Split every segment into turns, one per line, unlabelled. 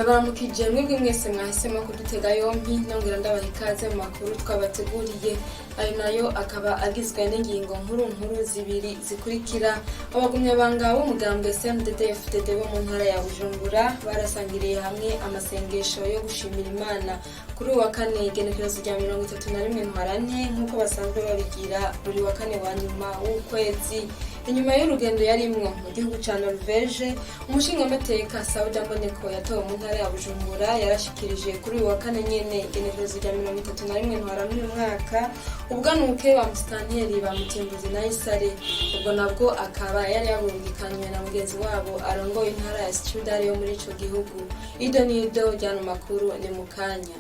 Ndabaramukije mwebwe mwese mwahisemo kudutega yompi, nongera ndabaha ikaze mu makuru twabateguriye. Ayo nayo akaba agizwe n'ingingo nkuru nkuru zibiri zikurikira: abagumyabanga b'umugambwe CNDD-FDD bo mu ntara ya Bujumbura barasangiriye hamwe amasengesho yo gushimira Imana kuri uwa kane, igenekerezo rya 31 Ntwarante, nk'uko basanzwe babigira buri wa kane wa nyuma w'ukwezi. Inyuma y'urugendo yarimwo mu gihugu ca Norvege, umushingamateka Sauda Mboneko yatowe mu ntara ya Bujumbura yarashikirije kuri uyu wa kane nyene, igenekerezo rya 31 Ntwarante uyu mwaka, ubwanuke ba musitanteri ba Mutimbuzi na Isare. Ubwo nabwo akaba yari yaburungikanywe na mugenzi wabo arongoye intara ya Stjørdal yo muri ico gihugu. Ido n'ido ryano makuru ni mu kanya.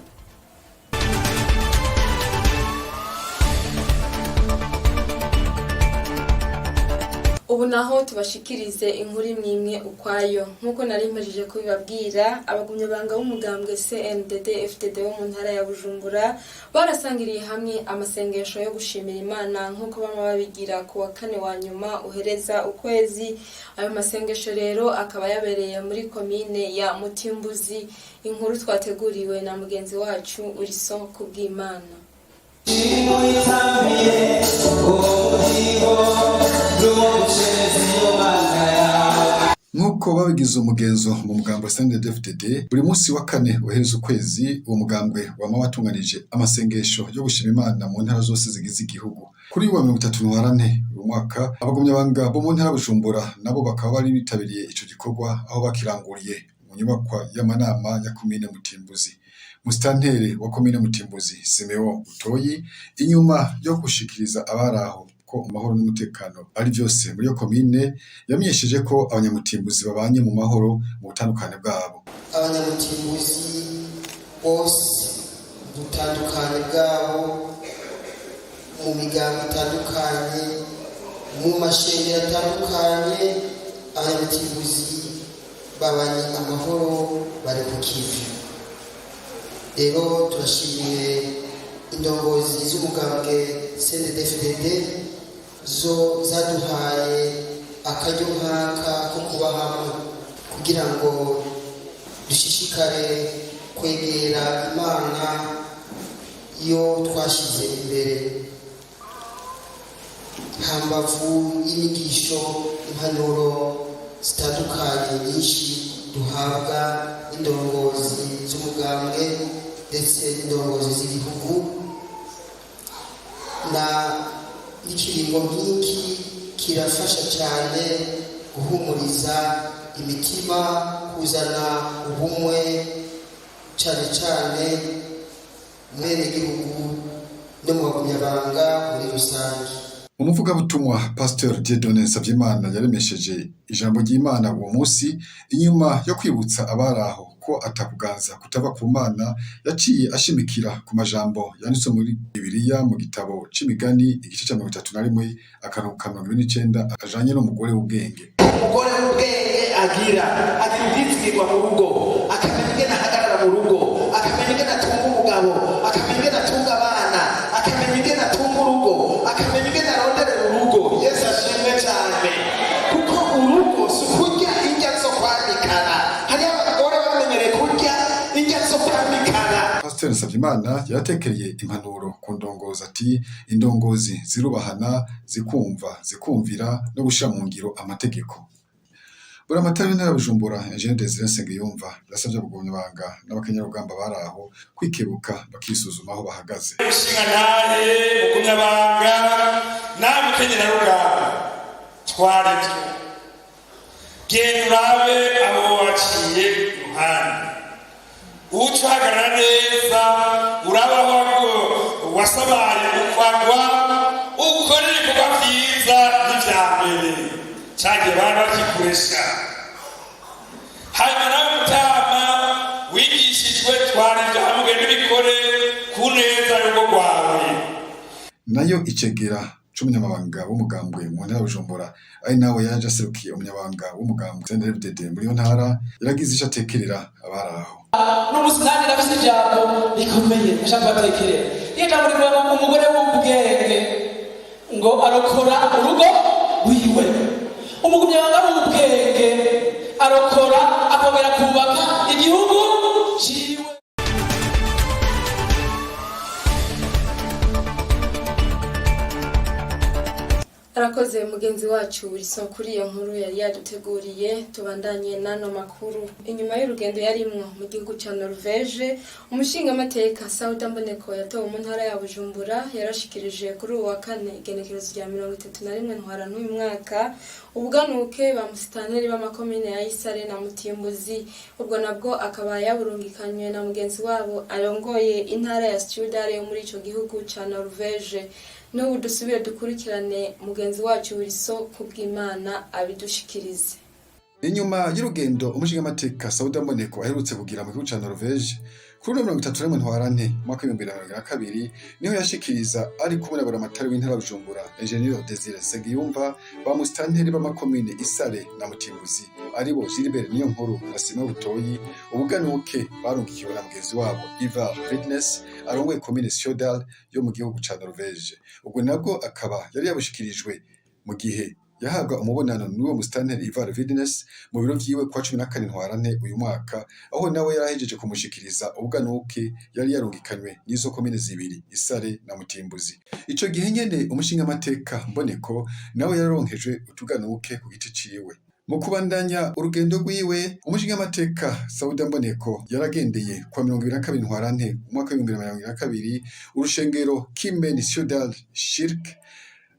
Ubu naho tubashikirize inkuru imwe imwe ukwayo. Nk'uko nari mpejije kubibabwira, abagumyabanga b'umugambwe CNDD FDD bo mu ntara ya Bujumbura barasangiriye hamwe amasengesho yo gushimira Imana, nk'uko bama babigira ku wa kane wa nyuma uhereza ukwezi. Ayo masengesho rero akaba yabereye muri komine ya Mutimbuzi. Inkuru twateguriwe na mugenzi wacu Urison Kubwimana.
Nk'uko babigize umugenzo mu mugambwe CNDD-FDD, buri munsi wa kane uhereza ukwezi, uwo mugambwe wama watunganije amasengesho yo gushima Imana mu ntara zose zigize igihugu. Kuri wa 30 Ntwarante uyu mwaka, abagumyabanga bo mu ntara ya Bujumbura nabo bakaba bari bitabiriye ico gikorwa, aho bakiranguriye mu nyubakwa y'amanama ya komine Mutimbuzi. Musitanteri wa komine Mutimbuzi, Simeon Butoyi, inyuma yo gushikiriza abari aho ko amahoro n'umutekano ari vyose muri iyo komine, yamenyesheje ko abanyamutimbuzi babanye mu mahoro mu butandukane bwabo.
Abanyamutimbuzi bose mu butandukane bwabo, mu migambo itandukanye, mu mashengero atandukanye, abanyamutimbuzi babanye amahoro, bari ku kivi. Rero turashimiye indongozi z'umugambwe CNDD-FDD zo zaduhaye akaryo nk'aka ko kuba hamwe kugira ngo dushishikare kwegera Imana iyo twashyize imbere, hambavu y'inyigisho, impanuro zitandukanye nyinshi duhabwa n'indongozi z'umugambwe ndetse n'indongozi z'igihugu, na n'ikiringo nk'iki kirafasha cyane guhumuriza imitima, kuzana ubumwe, cyane cyane mu gihugu no mu bagumyabanga muri rusange.
Umuvugabutumwa Pasteur Dieudonné Nsavyimana yaremesheje ijambo ry'Imana uwo munsi. Inyuma yo kwibutsa abari aho ko atakuganza kutava ku Mana, yaciye ashimikira ku majambo yanditswe muri Bibiliya mu gitabo c'Imigani, igice ca 31, akarongo ka 29, ajanye n'umugore w'ubwenge.
Umugore w'ubwenge agira ubwizigirwa mu rugo, akamenya ingene ahagarara mu rugo, akamenya ingene atunga umugabo, akamenya ingene atunga abana, akamenya ingene atunga urugo, akamenya ingene aronderera urugo. Yesu ashimwe cyane, kuko urugo si ukurya indya zo kwamikana. Hariho abagore bamenyereye kurya indya zo kwamikana.
Pasteur Nsavyimana yaratekereye impanuro ku ndongozi, ati: "Indongozi zirubahana, zikumva, zikumvira no gushira mu ngiro amategeko." Buramatari w'intara ya Bujumbura, Eugene Desire Nsengiyumva, yasavye abagumyabanga n'abakenyarugamba bari aho kwikebuka, bakisuzuma aho bahagaze.
Mushingantahe mugumyabanga nawe mukenyerarugamba, twarivyo genda urabe abo waciye iruhande, uca uhagarara neza, uraba aho wasabaye ukwagwa, ukora ibikorwa vyiza nk'ivya mbere cagiye bari bakikuresha. Hanyuma nawe mutama wigishijwe twarivyo, hamwe ugende ubikore ku neza y'urugo rwawe.
Nayo icegera c'umunyamabanga w'umugambwe mu ntara ya Bujumbura, ari nawe yaje aserukiye umunyamabanga w'umugambwe CNDD-FDD muri iyo ntara, yaragize ico atekerera abari aho.
N'umunsi nanjye ndafise ijambo rikomeye ndashaka kubatekerera. Iyo jambo rivuga ngo umugore w'ubwenge ngo arokora urugo rwiwe. Umugumyabanga w'ubwenge arokora, akongera kubaka igihugu.
Arakoze mugenzi wacu Wilson kuri iyo nkuru yari yaduteguriye. Tubandanye n'ano makuru. Inyuma y'urugendo yarimwo mu gihugu ca Norvege, umushingamateka Sauda Mboneko yatowe mu ntara ya Bujumbura yarashikirije kuri uwu wa kane, igenekerezo rya 31 Ntwarante uyu mwaka, ubuganuke ba musitanteri b'amakomine ya Isare na Mutimbuzi. Ubwo nabwo akaba yaburungikanywe na mugenzi wabo arongoye intara ya Stjørdal yo muri ico gihugu ca Norvege. N'ubu dusubire dukurikirane mugenzi wacu Wilson Kubwimana abidushikirize.
Inyuma y'urugendo umushingamateka Sauda Mboneko aherutse kugira mu gihugu ca Norvege, kuri uno 31 Ntwarante umwaka w'2022 niho yashikiriza ari kumwe na buramatari w'intara ya Bujumbura, Ingenieur Desire Nsengiyumva, ba musitanteri b'amakomine Isare na Mutimbuzi, aribo Gilbert Niyonkuru na Simon Butoyi, ubuganuke barungikiwe na mugenzi wabo Ivar Fitness arongoye komine Stjørdal yo mu gihugu ca Norvege. Ubwo nabwo akaba yari yabushikirijwe mu gihe yahabwa umubonano n'uwo musitanteri Ivar Vidnes mu biro vyiwe kwa 14 Ntwarante uyu mwaka, aho nawe yarahejeje kumushikiriza ubuganuke yari yarungikanywe n'izo komine zibiri, Isare na Mutimbuzi. Ico gihe nyene umushingamateka Mboneko nawe yararonkejwe utuganuke ku giti ciwe. Mu kubandanya urugendo rwiwe, umushingamateka Sauda Mboneko yaragendeye kwa 22 Ntwarante umwaka w'2022 urushengero Kimen Stjørdal Kirke,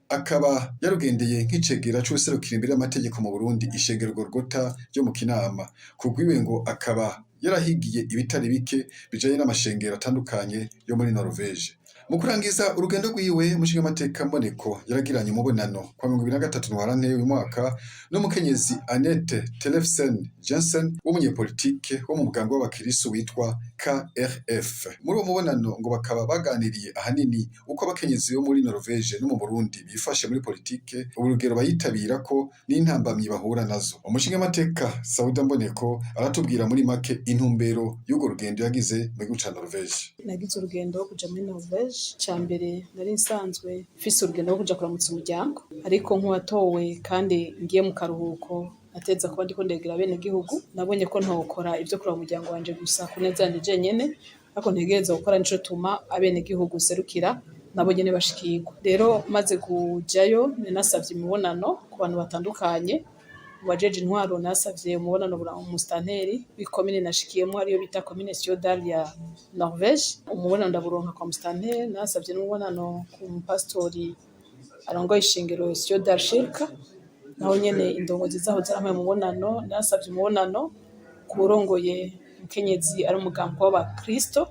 akaba yarugendeye nk'icegera c'uwuserukira imbere y'amategeko mu Burundi ishengero Gorgota ryo mu Kinama. Kubwiwe ngo akaba yarahigiye ibitari bike bijanye n'amashengero atandukanye yo muri Norvege. Mu kurangiza urugendo rwiwe, umushingamateka Mboneko yaragiranye umubonano kwa 23 Ntwarante uyu mwaka n'umukenyezi Annette Telefsen Jensen w'umunyepolitike wo mu mugambwe w'abakirisu witwa KrF. Muri uwo mubonano ngo bakaba baganiriye ahanini uko abakenyezi bo muri Norvege no mu Burundi bifashe muri politike, urugero bayitabira ko n'intambamyi bahura nazo. Umushingamateka Sauda Mboneko aratubwira muri make intumbero y'urwo rugendo yagize mu gihugu ca Norvege.
Nagize urugendo rwo kuja muri Norvege. Ca mbere, nari nsanzwe mfise urugendo rwo kuja kuramutsa umuryango, ariko nk'uwatowe kandi ngiye mu karuhuko nateza kuba ndiko ndegera bene gihugu. Nabonye ko ntokora ivyo kuraba umuryango wanje gusa ku neza yanje jenyene, ariko ntegerezwa gukora nico tuma abene gihugu serukira nabo nyene bashikirwa. Rero maze kujayo nasavye imibonano ku bantu batandukanye. Uwajeje intwaro nasavye umubonano umusitanteri w'ikomine nashikiyemwo, ariyo bita komine Stjørdal ya Norvege. Umubonano ndaburonka kwa musitanteri. Nasavye n'umubonano ku mupasitori arongoye ishengero Stjørdal Kirke, naho nyene indongozi zaho zarampaye umubonano. Nasavye umubonano ku wurongoye umukenyezi ari umugambi w'abakristo.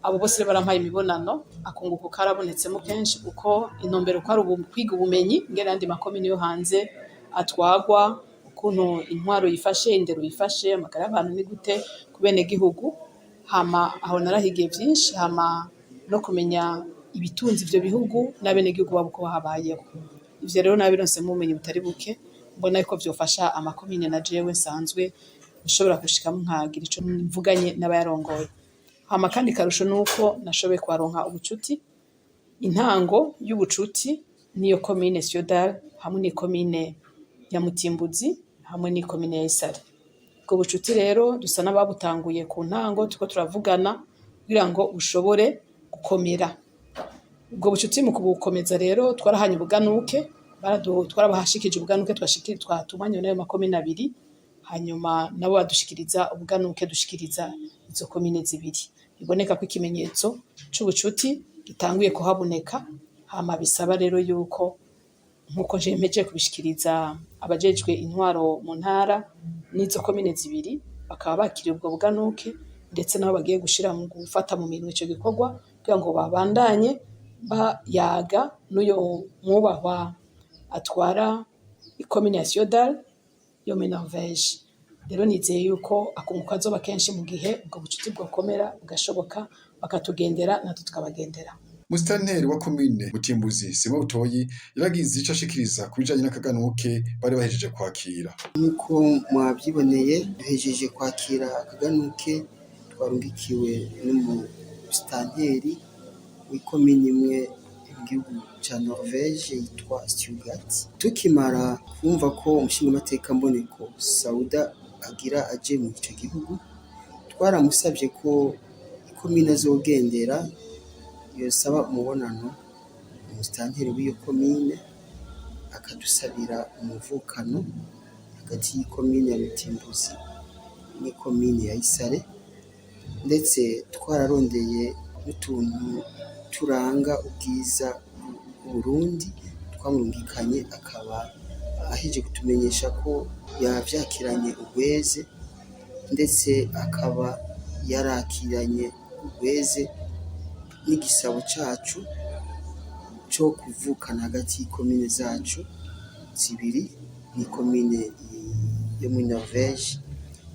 Abo bose rero barampaye imibonano. Akunguko karabonetsemo kenshi, kuko intumbero kwari kwiga ubumenyi ingene ayandi makomine yo hanze atwagwa, ukuntu intwaro yifashe, indero yifashe, amagara y'abantu ni gute ku benegihugu. Hama aho narahigiye vyinshi, hama no kumenya ibitunze ivyo bihugu n'abenegihugu babo uko bahabayeho. Ivyo rero nabironsemo ubumenyi butari buke, mbona yuko vyofasha amakomine na jewe nsanzwe nshobora gushikamo nkagira ico mvuganye n'abayarongoye. Hama kandi karusho nuko nashoboye kuharonka ubucuti. Intango y'ubucuti niyo komine Stjørdal hamwe n'ikomine ya Mutimbuzi hamwe n'ikomine ya Isare. Ubwo bucuti rero dusa n'ababutanguye ku ntango, turiko turavugana kugira ngo bushobore gukomera. Ubwo bucuti mu kubukomeza rero twarahanye ubuganuke, twarabahashikije ubuganuke twatumanye n'ayo makomine abiri, hanyuma nabo badushikiriza ubuganuke dushikiriza izo komine zibiri. Biboneka ko ikimenyetso c'ubucuti gitanguye kuhaboneka. Hama bisaba rero yuko, nkuko nje mpejeje kubishikiriza abajejwe intwaro mu ntara n'izo komine zibiri, bakaba bakiriye ubwo buganuke, ndetse nabo bagiye gushira mu gufata mu minwe ico gikorwa kugira ngo babandanye bayaga n'uyo mwubahwa atwara ikomine ya Stjørdal yo muri Norvege. Rero nizeye yuko akunguko kazoba kenshi mu gihe ubwo bucuti bwokomera bugashoboka, bakatugendera natwe tukabagendera.
Musitanteri wa komine Mutimbuzi Simon Butoyi yaragize ico ashikiriza ku bijanye n'akaganuke bari bahejeje kwakira.
Nk'uko mwabyiboneye, duhejeje kwakira akaganuke twarungikiwe n'umusitanteri w'ikomine imwe mu gihugu ca Norvege yitwa Stjørdal. Tukimara kumva ko umushingamateka Mboneko Sauda agira aje mu ico gihugu, twaramusavye ko ikomine azogendera yosaba umubonano umusitanteri w'iyo komine. Akadusabira umuvukano hagati y'ikomine ya Mutimbuzi n'ikomine ya Isare, ndetse twararondeye n'utuntu turanga ubwiza bw'Uburundi twamurungikanye, akaba aheje kutumenyesha ko yavyakiranye urweze, ndetse akaba yarakiranye urweze n'igisabo cacu co kuvukana hagati y'ikomine zacu zibiri n'ikomine yo muri Norvège.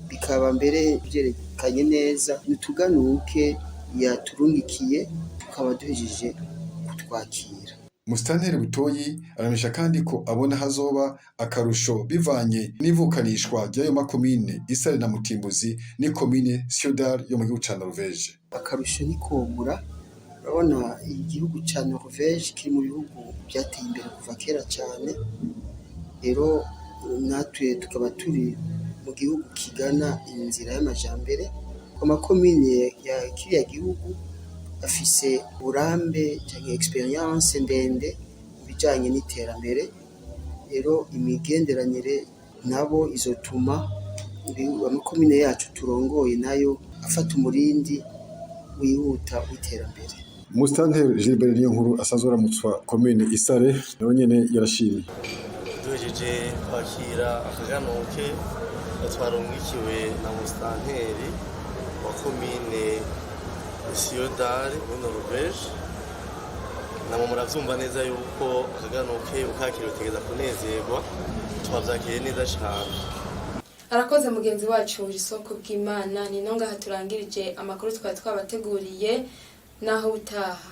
Bikaba mbere vyerekanye neza n'utuganuke yaturungikiye, tukaba duhejeje kutwakira.
Musitanteri Butoyi aramenyesha kandi ko abona hazoba akarusho bivanye n'ivukanishwa ry'ayo makomine Isare na Mutimbuzi n'ikomine Siodal yo mu gihugu ca Norvège.
Akarusho ntikobura. Urabona, igihugu ca Norvège kiri mu bihugu vyateye imbere kuva kera cane. Rero natwe tukaba turi mu gihugu kigana inzira y'amajambere. Amakomine ya kiriya gihugu afise uburambe canke experience ndende mu bijanye n'iterambere. Rero imigenderanire nabo izotuma amakomine yacu turongoye nayo afata umurindi wihuta w'iterambere.
Musitanteri Gilbert Niyonkuru asanzwe aramutswa komine Isare nawe nyene yarashimye.
Duhejeje kwakira akaganuke twarungikiwe na musitanteri wa komine Siyodari muri Norvège. Namwe muravyumva neza yuko akaganuke ukakira utegeza kunezerwa. Twavyakiriye neza cane.
Arakoze mugenzi wacu Isoko bw'Imana. Ni no ngaha turangirije amakuru twari twabateguriye. Naho utaha.